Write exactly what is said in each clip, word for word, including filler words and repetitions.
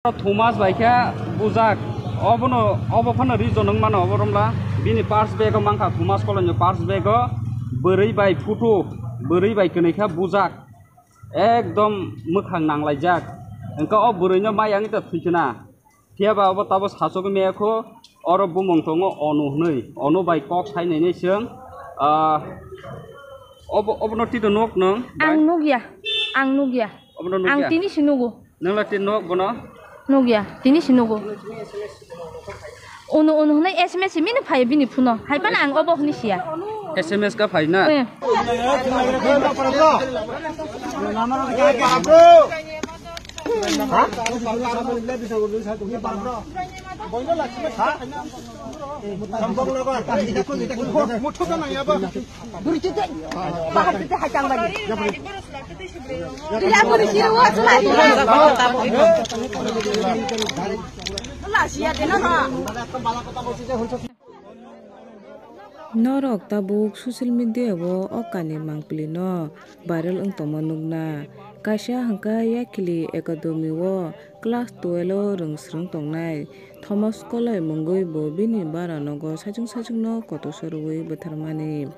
Thomas bai khe bujak. Obono, obo phano reason wng mano, obo romla. Bini purse bag o mankha, Thomas Koloi ni purse bag o bwrwi bai photo, bwrwi bai kwnwi khe bujak. Ekdom mwkhang nanglaijak. Hwnkhe o bwrwi no mai ang ta thwi khna. Phiya ba obo tabo sachogwi maya kho, oro bumung tongo Onu hwnwi. Onu bai kok sai nainai chwng. Ah, obo, obono tito nok nung? Ang nukya, ang nukya. Obono nukya? Ang tini si nugo. Nungla tin nok bono? Nukya, tini si nugo. Onu, onu hwnwi S M S si mini phai bini phuno. Hai phano ang obo hwnwi siya. S M S ka phai na? Eh. Norok tabuk social media o o kainwi mangpili no viral wng tongma nukna. Kaisa hwnkhe Yakili Academy o class twelve o rwng swrwng tongnai Thomas Koloi mungwi bo bini bara nogo saichung saichung no kotor sorwi bwtharmani.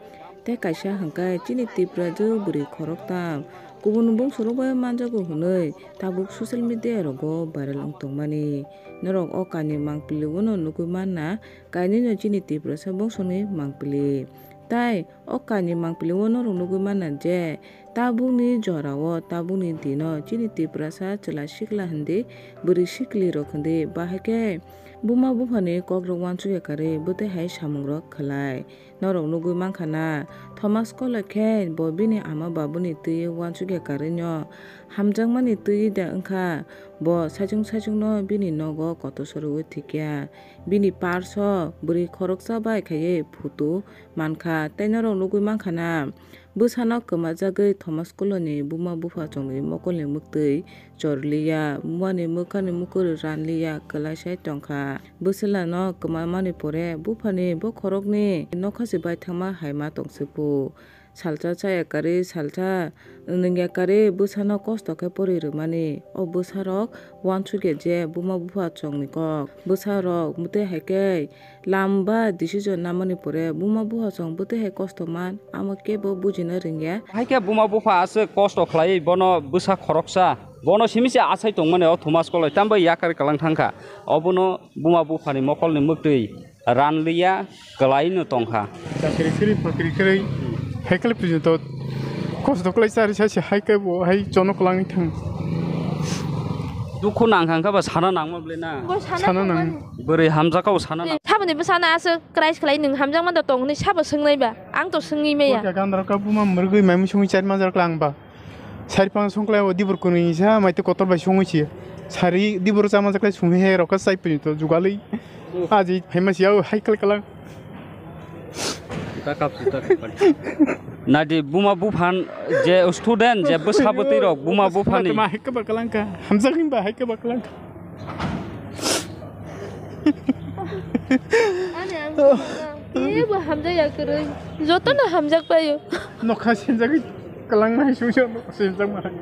Tei kaisa hwnkhe chini Tiprajwk bwrwi khoroktham kubun bungsorok bai manjago hwnwi tabuk social media rogo viral wng tongmani. Norok o kainwi mangpili o no nugwi manna. Kainwino chini Tiprasa bongsorni mangpili. Tai o kainwi mangpili o norok nugwi manna je tabukni jorao, tabukni dino chini Tiprasa chwla sikla hindi, bwrwi sikli rok hindi, bahai khe buma buphani kokrok uansukya karwi bwtwi hai samungrok khlai. Norok nugwi mankha na, Thomas Koloi khe bo bini ama babuni twi uansukya karwino hamjakmani twi da wngkha, bo saichung saichungno bini nogo kotor sorwi thwikya. Bini purse o bwrwi khoroksa bai khaiwi photo mankha, tei norok nugwi mankha na, bwsano kwmajagwi Thomas Koloi ni buma bupha chongni mokolni mwktwi chorliya, bumani mwkhani mukur ranliya, kwlai sai tongkha. Bwswlano kwmamani pore buphani bokhorokni nokha se baithangma hai ma tongsiphuru. Salsa chaya karwi, salsa nungya karwi bwsano kosto khe pori rwmani. O bwsarok uansukya je buma bupha chongni kok. Bwsarok mwtwi hai khe lamba decision namani pore buma bupha chong bwtwi hai kosto man, amo kebo bujina rwngya. Hai khe buma bupha aswk kosto khlaiwi bono bwsa khoroksa, bono simi se achai tongmani o Thomas Koloi tambai yakar kwlang thangkha. Obono buma buphani mokolni mwktwi ranliya, kwlaino tongkha. Chakri kwrwi, bakri kwrwi, hai khe porjonto kosto kwlai chari sai se hai khe bo hai chono kwlangwi thang. Dukhu nangkha khe ba sana nangma bwle na? Bo sana Sana nang. nangmani. Bwrwi hamjakha bo sana nang. Saboni bwsano aswk kwrai se khlai nwng hamjakma da tong hwnwi sabo swngnai ba? Ang to swngwi maya. Bo jaga andro ka buma mwrwgwi maimu songwi chari manjak lang ba. Sari pang songklai o dibur kwnwi sa mai tei kotor bai songwi si. Sari dibur chama jaklai songwi he rok chai pini to jugalwi. Aji phaima si au hai kal kala. Nadi buma buphan je student je bwsa bwtwi rok buma buphani. Ma hai kaba kalangka. Hamjak himba hai kaba kalangka. Ani ang ebo hamjak ya kwrwi. Jotono hamjak paio. Nokha sinjagwi kwlangma hai sungsa nokha sinjakma hai.